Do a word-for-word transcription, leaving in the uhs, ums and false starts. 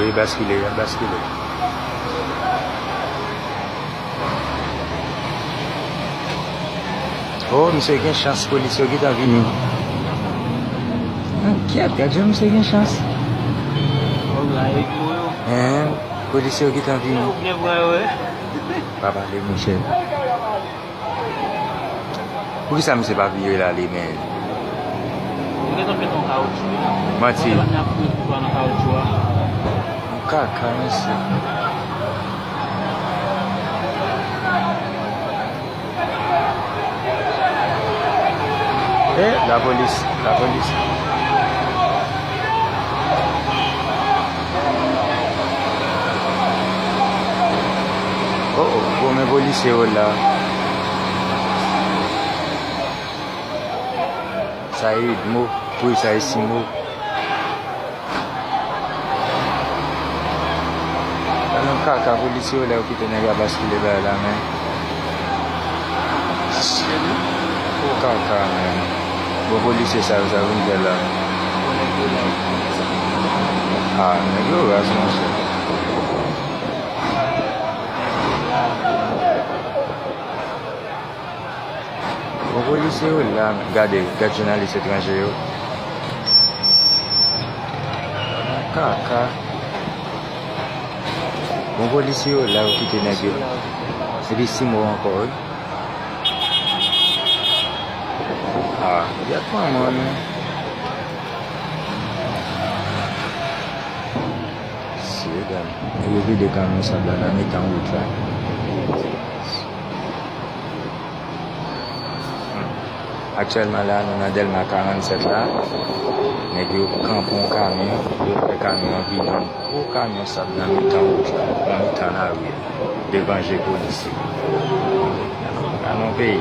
Li baskile, li ap baskile. Oh, misye gen chans, polis yo gentan vini. Ankyèt, gad jan misye gen chans. Hein, polis yo gentan vini. Pa pale, monchè. Poukisa misye pa vire l ale, men? Yo gentan pete yon kawotchou, wi. Manti. Mwen te bat nan pou nan kawotchou a. Kaka, mesye. Eh, lapolis, lapolis. Oh, oh, bon, men polisye yo la. Sa e Edmo, wi, sa e Simo. Sa nan kaka polisye yo la, yo kite nèg la baskile bay la, men. Kaka, men. Bon, polisye sa yo, sa yo vin fè la. Ah, nèg yo raz, monchè. Bon, polisye yo la, gade, gad jounalis etranje yo. Kaka. Bon, polisye yo la, yo kite nèg yo. Epi Simo ankò, wi. Ah, yat manman nou. Si, gade. Nèg yo vide kamyon sab la nan mitan wout la. Aktyèlman la, nou nan Dèlma karannsèt la. Nèg yo kanpe yon kamyon, yo fè kamyon an vide yon gwo kamyon sab nan mitan wout la, nan mitan lari a, devan je polisye. Nan yon peyi.